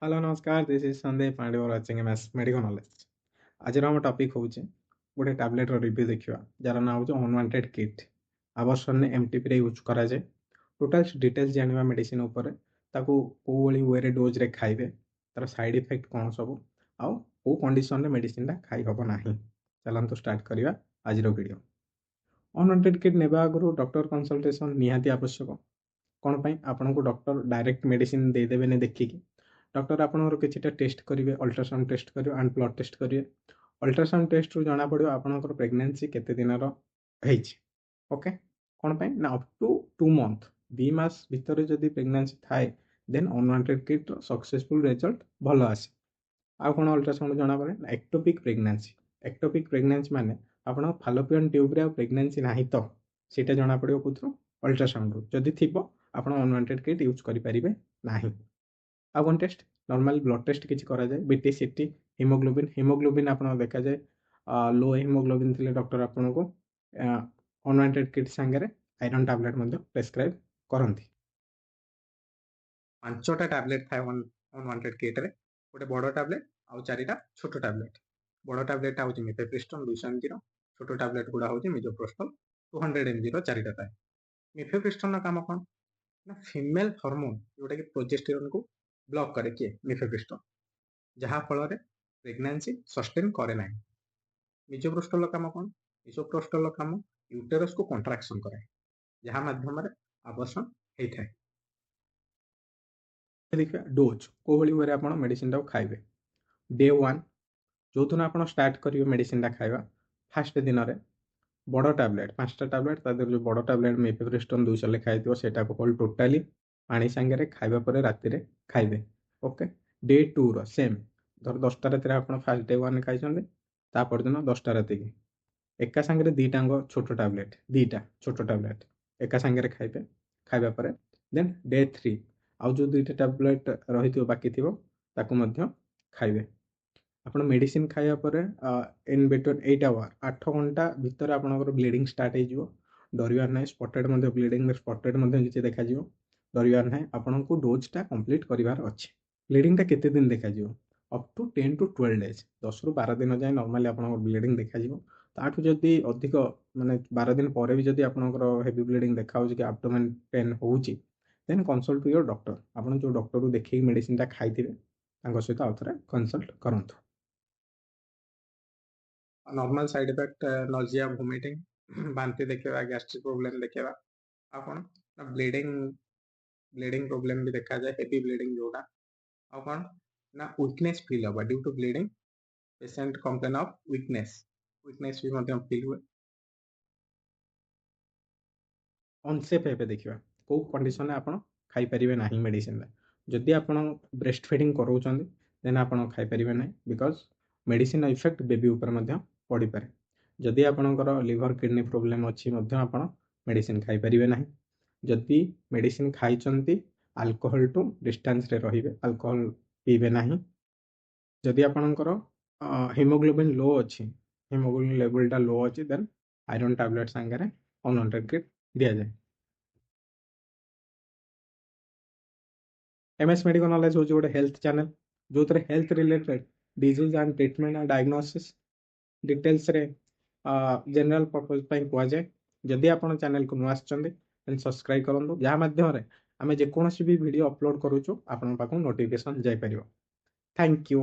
Hello ନମସ୍କାର, this is Sandeep and you are watching MS Medico Knowledge। ଆଜିର ଆମ topic ହେଉଛି ଗୋଟେ ଟ୍ୟାବଲେଟ୍ର ରିଭ୍ୟୁ ଦେଖିବା, ଯାହାର ନାଁ ହେଉଛି ଅନୱାଣ୍ଟେଡ୍ କିଟ୍। ଆବର୍ସନରେ ଏମ୍ଟିପିରେ ୟୁଜ୍ କରାଯାଏ। ଟୋଟାଲ୍ ଡିଟେଲ୍ସ ଜାଣିବା ମେଡ଼ିସିନ୍ ଉପରେ, ତାକୁ କେଉଁ ଭଳି ୱେରେ ଡୋଜ୍ରେ ଖାଇବେ, ତା'ର ସାଇଡ଼୍ ଇଫେକ୍ଟ କ'ଣ ସବୁ, ଆଉ କେଉଁ କଣ୍ଡିସନରେ ମେଡ଼ିସିନଟା ଖାଇ ହେବ ନାହିଁ। ଚାଲନ୍ତୁ ଷ୍ଟାର୍ଟ କରିବା ଆଜିର ଭିଡ଼ିଓ। ଅନୱାଣ୍ଟେଡ୍ କିଟ୍ ନେବା ଆଗରୁ ଡକ୍ଟର କନସଲଟେସନ୍ ନିହାତି ଆବଶ୍ୟକ। କ'ଣ ପାଇଁ? ଆପଣଙ୍କୁ ଡକ୍ଟର ଡାଇରେକ୍ଟ ମେଡ଼ିସିନ ଦେଇଦେବେନି ଦେଖିକି। ଡକ୍ଟର ଆପଣଙ୍କର କିଛିଟା ଟେଷ୍ଟ କରିବେ, ଅଲ୍ଟ୍ରାସାଉଣ୍ଡ ଟେଷ୍ଟ କରିବେ ଆଣ୍ଡ ବ୍ଲଡ଼ ଟେଷ୍ଟ କରିବେ। ଅଲ୍ଟ୍ରାସାଉଣ୍ଡ ଟେଷ୍ଟରୁ ଜଣାପଡ଼ିବ ଆପଣଙ୍କର ପ୍ରେଗନେନ୍ସି କେତେ ଦିନର ହେଇଛି। ଓକେ, କ'ଣ ପାଇଁ ନା ଅପ୍ ଟୁ 2 ମନ୍ଥ, 2 ମାସ ଭିତରେ ଯଦି ପ୍ରେଗନେନ୍ସି ଥାଏ, ଦେନ୍ ଅନୱାଣ୍ଟେଡ୍ କିଟ୍ର ସକ୍ସେସଫୁଲ୍ ରେଜଲ୍ଟ ଭଲ ଆସେ। ଆଉ କ'ଣ ଅଲ୍ଟ୍ରାସାଉଣ୍ଡ ଜଣାପଡ଼େ ନା ଏକ୍ଟୋପିକ୍ ପ୍ରେଗନେନ୍ସି। ଏକ୍ଟୋପିକ୍ ପ୍ରେଗନେନ୍ସି ମାନେ ଆପଣଙ୍କ ଫାଲୋପିଆନ୍ ଟ୍ୟୁବ୍ରେ ଆଉ ପ୍ରେଗନେନ୍ସି ନାହିଁ ତ, ସେଇଟା ଜଣାପଡ଼ିବ କେଉଁଥିରୁ? ଅଲ୍ଟ୍ରାସାଉଣ୍ଡରୁ। ଯଦି ଥିବ, ଆପଣ ଅନୱାଣ୍ଟେଡ୍ କିଟ୍ ୟୁଜ୍ କରିପାରିବେ ନାହିଁ। ଆଉ କ'ଣ ଟେଷ୍ଟ? ନର୍ମାଲି ବ୍ଲଡ଼ ଟେଷ୍ଟ କିଛି କରାଯାଏ, ବିଟି, ସିଟି, ହିମୋଗ୍ଲୋବିନ୍। ହିମୋଗ୍ଲୋବିନ୍ ଆପଣଙ୍କ ଦେଖାଯାଏ। ଲୋ ହିମୋଗ୍ଲୋବିନ୍ ଥିଲେ ଡକ୍ଟର ଆପଣଙ୍କୁ ଅନୱାଣ୍ଟେଡ୍ କିଟ୍ ସାଙ୍ଗରେ ଆଇରନ୍ ଟ୍ୟାବଲେଟ୍ ମଧ୍ୟ ପ୍ରେସକ୍ରାଇବ୍ କରନ୍ତି। 5ଟା ଟ୍ୟାବଲେଟ୍ ଥାଏ ଅନୱାଣ୍ଟେଡ୍ କିଟ୍ରେ, ଗୋଟେ ବଡ଼ ଟ୍ୟାବଲେଟ୍ ଆଉ 4ଟା ଛୋଟ ଟ୍ୟାବଲେଟ୍। ବଡ଼ ଟ୍ୟାବଲେଟ୍ଟା ହେଉଛି ମିଫେପ୍ରିଷ୍ଟନ୍ 200 ଏମ୍ଜିର, ଛୋଟ ଟ୍ୟାବଲେଟ୍ ଗୁଡ଼ା ହେଉଛି ମିଜୋପ୍ରୋଷ୍ଟଲ୍ 200 ଏମ୍ଜିର 4ଟା ଥାଏ। ମିଫେପ୍ରିଷ୍ଟନ୍ର କାମ କ'ଣ ନା ଫିମେଲ୍ ହରମୋନ୍ ଯେଉଁଟାକି ପ୍ରୋଜେଷ୍ଟିରନ୍କୁ ବ୍ଲକ୍ କରେ। କିଏ? ମିଫେପ୍ରିଷ୍ଟନ୍, ଯାହାଫଳରେ ପ୍ରେଗନାନ୍ସି ସଷ୍ଟେନ୍ କରେ ନାହିଁ। ମିଜୋପ୍ରୋଷ୍ଟଲର କାମ କ'ଣ? ମିଜୋପ୍ରୋଷ୍ଟଲର କାମ ୟୁଟେରସ୍କୁ କଣ୍ଟ୍ରାକ୍ସନ୍ କରାଏ, ଯାହା ମାଧ୍ୟମରେ ଆବର୍ସନ୍ ହେଇଥାଏ। ଦେଖିବା ଡୋଜ୍, କେଉଁ ଭଳି ୱେରେ ଆପଣ ମେଡ଼ିସିନଟାକୁ ଖାଇବେ। ଡେ 1, ଯେଉଁଦିନ ଆପଣ ଷ୍ଟାର୍ଟ କରିବେ ମେଡ଼ିସିନଟା ଖାଇବା, ଫାଷ୍ଟ ଦିନରେ ବଡ଼ ଟ୍ୟାବଲେଟ୍, 5ଟା ଟ୍ୟାବଲେଟ୍, ତା ଦେହରେ ଯେଉଁ ବଡ଼ ଟ୍ୟାବଲେଟ୍ ମିଫେପ୍ରିଷ୍ଟନ୍ 200 ଲେଖା ହେଇଥିବ, ସେଇଟାକୁ ହୋଲ୍ ଟୋଟାଲି ପାଣି ସାଙ୍ଗରେ ଖାଇବା ପରେ ରାତିରେ ଖାଇବେ। ଓକେ, ଡେ 2ର ସେମ୍, ଧର 10ଟା ରାତିରେ ଆପଣ ଫାଷ୍ଟ ଡେ 1 ଖାଇଛନ୍ତି, ତା ପରଦିନ 10ଟା ରାତିକି ଏକା ସାଙ୍ଗରେ 2ଟାଙ୍କ ଛୋଟ ଟ୍ୟାବଲେଟ୍, 2ଟା ଛୋଟ ଟ୍ୟାବଲେଟ୍ ଏକା ସାଙ୍ଗରେ ଖାଇବେ। ଖାଇବା ପରେ ଦେନ୍ ଡେ 3 ଆଉ ଯେଉଁ 2ଟା ଟ୍ୟାବଲେଟ୍ ରହିଥିବ, ବାକି ଥିବ, ତାକୁ ମଧ୍ୟ ଖାଇବେ। ଆପଣ ମେଡ଼ିସିନ ଖାଇବା ପରେ ଇନ୍ ବିଟୱିନ୍ 8 ଆୱାର, 8 ଘଣ୍ଟା ଭିତରେ ଆପଣଙ୍କର ବ୍ଲିଡ଼ିଂ ଷ୍ଟାର୍ଟ ହେଇଯିବ। ଡରିବାର ନାହିଁ। ସ୍ପଟେଡ଼ ମଧ୍ୟ, ବ୍ଲିଡ଼ିଂ ସ୍ପଟେଡ଼ ମଧ୍ୟ କିଛି ଦେଖାଯିବ, ଡରିବାର ନାହିଁ। ଆପଣଙ୍କୁ ଡୋଜ୍ଟା କମ୍ପ୍ଲିଟ୍ କରିବାର ଅଛି। ବ୍ଲିଡ଼ିଂଟା କେତେ ଦିନ ଦେଖାଯିବ? Up to 10 to 12 days, 10ରୁ 12 ଦିନ ଯାଏଁ ନର୍ମାଲି ଆପଣଙ୍କର ବ୍ଲିଡ଼ିଂ ଦେଖାଯିବ। ତାଠୁ ଯଦି ଅଧିକ, ମାନେ 12 ଦିନ ପରେ ବି ଯଦି ଆପଣଙ୍କର ହେଭି ବ୍ଲିଡ଼ିଂ ଦେଖାହେଉଛି କି ଆବଡୋମେନ୍ ପେନ୍ ହେଉଛି, then consult to your doctor। ଆପଣ ଯେଉଁ ଡକ୍ଟରକୁ ଦେଖେଇକି ମେଡ଼ିସିନଟା ଖାଇଥିବେ, ତାଙ୍କ ସହିତ ଆଉ ଥରେ କନସଲ୍ଟ କରନ୍ତୁ। Normal side effect nausea, vomiting, ବାନ୍ତି ଦେଖେଇବା, ଗ୍ୟାଷ୍ଟ୍ରିକ୍ ପ୍ରୋବ୍ଲେମ୍ ଦେଖେଇବା। ଆଉ କ'ଣ ନା ବ୍ଲିଡ଼ିଂ ପ୍ରୋବ୍ଲେମ୍ ବି ଦେଖାଯାଏ, ହେଭି ବ୍ଲିଡ଼ିଂ ଯୋଉଟା। ଆଉ କ'ଣ ନା ୱିକନେସ୍ ଫିଲ୍ ହବା। Due to bleeding, patient complain of weakness ବି ମଧ୍ୟ ଫିଲ୍ ହୁଏ। ଅନସେଫ୍ ଏବେ ଦେଖିବା କେଉଁ କଣ୍ଡିସନରେ ଆପଣ ଖାଇପାରିବେ ନାହିଁ ମେଡ଼ିସିନଟା। ଯଦି ଆପଣ ବ୍ରେଷ୍ଟ ଫିଡ଼ିଂ କରାଉଛନ୍ତି, ଦେନ୍ ଆପଣ ଖାଇପାରିବେ ନାହିଁ, because medicine effect baby ଉପରେ ମଧ୍ୟ ପଡ଼ିପାରେ। ଯଦି ଆପଣଙ୍କର ଲିଭର, କିଡ଼ନୀ ପ୍ରୋବ୍ଲେମ୍ ଅଛି, ମଧ୍ୟ ଆପଣ ମେଡ଼ିସିନ ଖାଇପାରିବେ ନାହିଁ। ଯଦି ମେଡ଼ିସିନ ଖାଇଛନ୍ତି, ଆଲକୋହଲ ଟୁ ଡିଷ୍ଟାନ୍ସରେ ରହିବେ, ଆଲକୋହଲ ପିଇବେ ନାହିଁ। ଯଦି ଆପଣଙ୍କର ହିମୋଗ୍ଲୋବିନ୍ ଲୋ ଅଛି, ହିମୋଗ୍ଲୋବିନ୍ ଲେଭେଲଟା ଲୋ ଅଛି, ଦେନ୍ ଆଇରନ୍ ଟ୍ୟାବଲେଟ୍ ସାଙ୍ଗରେ ଅନୱାଣ୍ଟେଡ୍ କିଟ୍ ଦିଆଯାଏ। ଏମ୍ଏସ୍ ମେଡ଼ିକାଲ ନଲେଜ ହେଉଛି ଗୋଟେ ହେଲ୍ଥ ଚ୍ୟାନେଲ୍, ଯେଉଁଥିରେ health related disease and treatment and diagnosis ଡିଟେଲ୍ସରେ general purpose ପାଇଁ କୁହାଯାଏ। ଯଦି ଆପଣ ଚ୍ୟାନେଲକୁ ନୂଆ ଆସିଛନ୍ତି, ଦେନ୍ ସବସ୍କ୍ରାଇବ୍ କରନ୍ତୁ, ଯାହା ମାଧ୍ୟମରେ ଆମେ ଯେକୌଣସି ବି ଭିଡ଼ିଓ ଅପଲୋଡ଼ କରୁଛୁ, ଆପଣଙ୍କ ପାଖକୁ ନୋଟିଫିକେସନ୍ ଯାଇପାରିବ। Thank you.